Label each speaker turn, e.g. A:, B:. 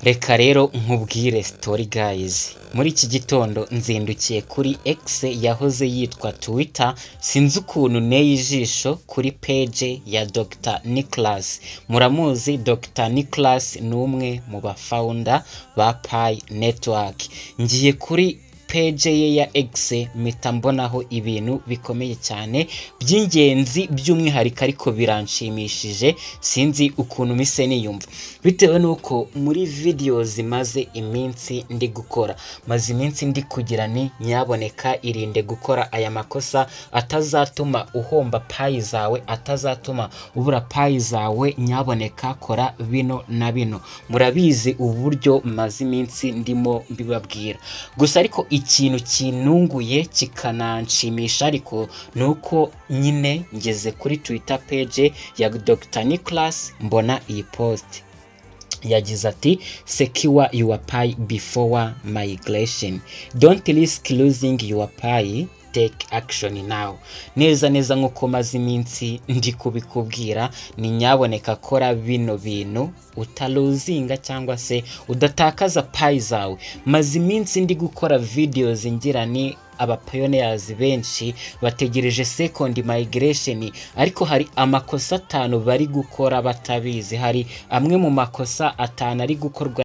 A: Reka rero nkubwire story, guys. Muri iki gitondo nzindukiye kuri X yahoze yitwa Twitter, sinzi ukuntu neye ijisho kuri page ya Dr Nicholas. Muramuzi, Dr Nicholas ni umwe mu ba founder ba Pi Network. Ngiye kuri page ye ya X, mpita mbonaho ibintu bikomeye cyane by'ingenzi by'umwihariko, ariko biranshimishije, sinzi ukuntu mise niyumva bitewe n'uko muri video zimaze iminsi ndi gukora, maze iminsi ndi kugira ni nyaboneka irinde gukora aya makosa atazatuma uhomba Pi zawe, atazatuma ubura Pi zawe, nyaboneka kora bino na bino. Murabizi uburyo maze iminsi ndimo mbibabwira. Gusa ariko ikintu kinunguye kikananshimisha ariko ni uko nyine ngeze kuri Twitter page ya Dr Nicholas, mbona iyi post. Yagize ati: "Secure your Pi before migration. Don't risk losing your Pi. Take action now." Neza neza nk'uko maze iminsi ndi kubikubwira, ni nyaboneka kora bino bintu utalosinga cyangwa se udatakaza Pi zawe. Maze iminsi ndi gukora videos ngira ni aba pioneers benshi bategereje second migration, ariko hari amakosa 5 bari gukora batabizi. Hari amwe mu makosa 5 ari gukorwa.